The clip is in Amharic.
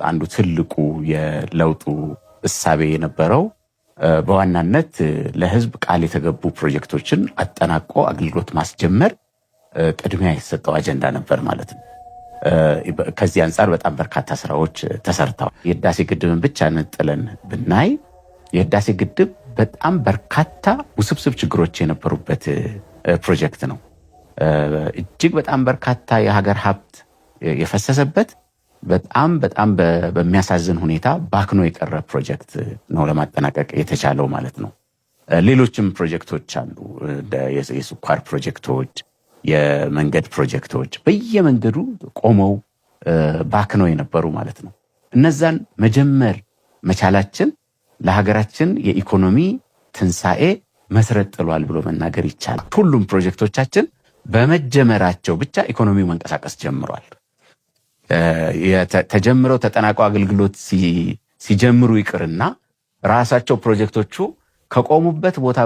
አንዱ ትልቁ የለውጡ እሳቤ የነበረው በዋናነት ለሕዝብ ቃል የተገቡ ፕሮጀክቶችን አጠናቆ አገልግሎት ማስጀመር ቅድሚያ የተሰጠው አጀንዳ ነበር ማለት ነው። ከዚህ አንጻር በጣም በርካታ ስራዎች ተሰርተዋል። የህዳሴ ግድብን ብቻ ነጥለን ብናይ የህዳሴ ግድብ በጣም በርካታ ውስብስብ ችግሮች የነበሩበት ፕሮጀክት ነው። እጅግ በጣም በርካታ የሀገር ሀብት የፈሰሰበት፣ በጣም በጣም በሚያሳዝን ሁኔታ ባክኖ የቀረ ፕሮጀክት ነው ለማጠናቀቅ የተቻለው ማለት ነው። ሌሎችም ፕሮጀክቶች አሉ። የስኳር ፕሮጀክቶች፣ የመንገድ ፕሮጀክቶች በየመንገዱ ቆመው ባክነው የነበሩ ማለት ነው። እነዛን መጀመር መቻላችን ለሀገራችን የኢኮኖሚ ትንሣኤ መሰረት ጥሏል ብሎ መናገር ይቻላል። ሁሉም ፕሮጀክቶቻችን በመጀመራቸው ብቻ ኢኮኖሚው መንቀሳቀስ ጀምሯል። ተጀምረው ተጠናቀው አገልግሎት ሲጀምሩ ይቅርና ራሳቸው ፕሮጀክቶቹ ከቆሙበት ቦታ